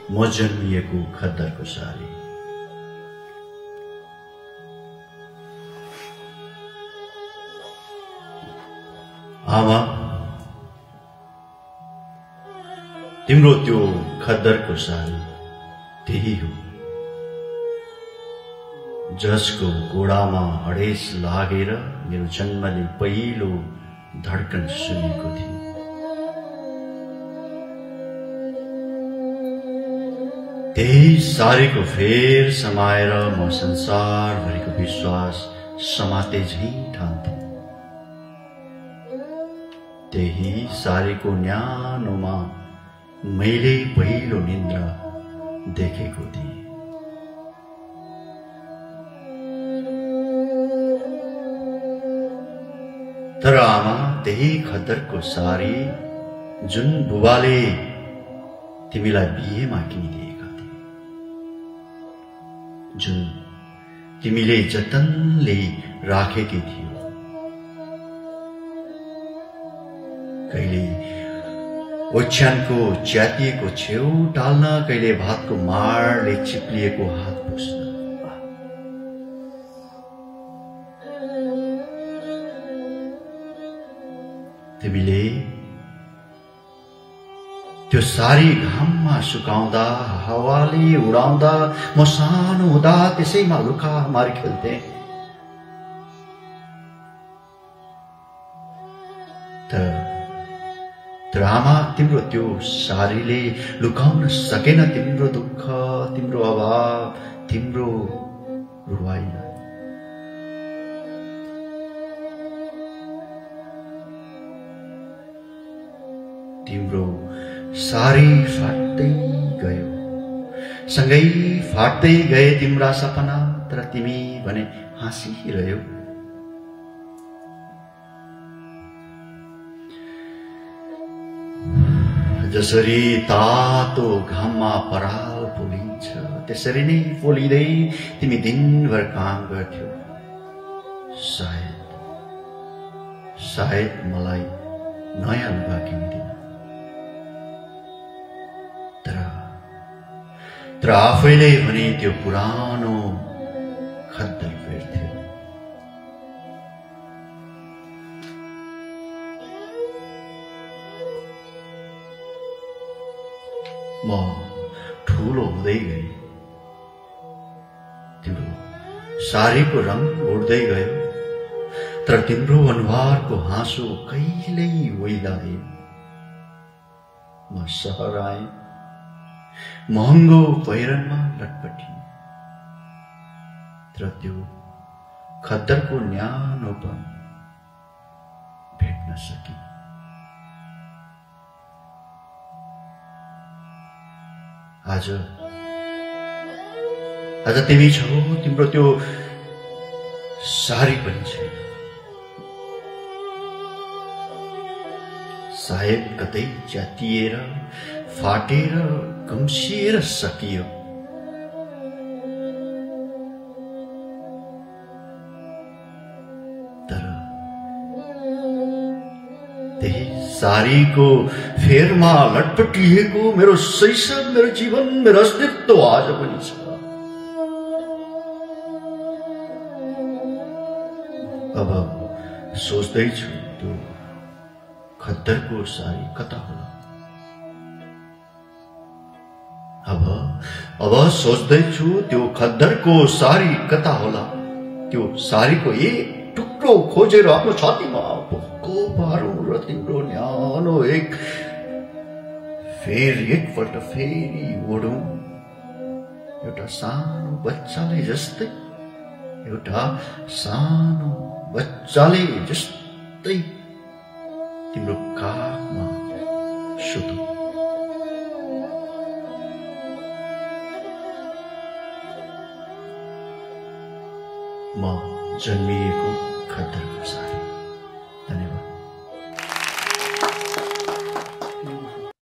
म जन्मिएको खद्दरको सारी। आमा, तिम्रो त्यो खद्दरको सारी त्यही हो जसको गोडामा हडेस लागेर मेरो जन्मले पहिलो धड्कन सुनेको थियो। त्यही सारीको फेर समाएर म संसारभरिको विश्वास समाते झै ठान्थे। त्यही सारीको न्यानोमा मैले पहिलो निन्द्रा देखेको थिएँ। तर आमा, त्यही खद्दरको सारी जुन बुबाले तिमीलाई बिहेमा किनिदिएका थिए, जुन तिमीले जतनले राखेकी थियौ, कहिले ओछ्यानको च्यातिएको छेउ टाल्न, कहिले भातको माडले चिप्लिएको हात पुस्न, तिमीले त्यो सारी घाममा सुकाउँदा, हावाले उडाउँदा, म सानो हुँदा त्यसैमा लुका मारी खेल्थे। तर आमा, तिम्रो त्यो सारीले लुकाउन सकेन तिम्रो दुःख, तिम्रो अभाव, तिम्रो रुवाईलाई। तिम्रो सारी फाट्दै गयो, सँगै फाट्दै गए तिम्रा सपना, तर तिमी भने हाँसिरह्यौ। जसरी तातो घाममा पराल पोलिन्छ, त्यसरी नै पोलिँदै तिमी दिनभर काम गर्थ्यौ। सायद मलाई नयाँ लुगा किनिदिन, तर आफैले भने त्यो पुरानो खद्दर फेर्थ्यो। म ठूलो हुँदै गए, तिम्रो सारीको रङ उड्दै गयो, तर तिम्रो अनुहारको हाँसो कहिल्यै ओइलाएन। म सहर आएँ, महँगो पहिरनमा लटपटी, तर त्यो खद्दरको न्यानोपन भेट्न सकिन। आज तिमी छौ, तिम्रो त्यो सारी पनि छैन। सायद कतै च्यातिएर, फाटेर, कम्सिएर सकियो। तर त्यही सारीको फेरमा लटपटिएको मेरो शैशव, मेरो जीवन, मेरो अस्तित्व आज पनि छ। अब सोच्दैछु त्यो खद्दरको सारी कता होला। अब सोच्दैछु त्यो खद्दरको सारी कता होला। त्यो सारीको एक टुक्रो खोजेर आफ्नो छातीमा पोको पारौं र तिम्रो न्यानो एकपल्ट फेरि ओढौं। एउटा सानो बच्चाले जस्तै तिम्रो काखमा सुतौं। म जन्मिएको खद्दरको सारी।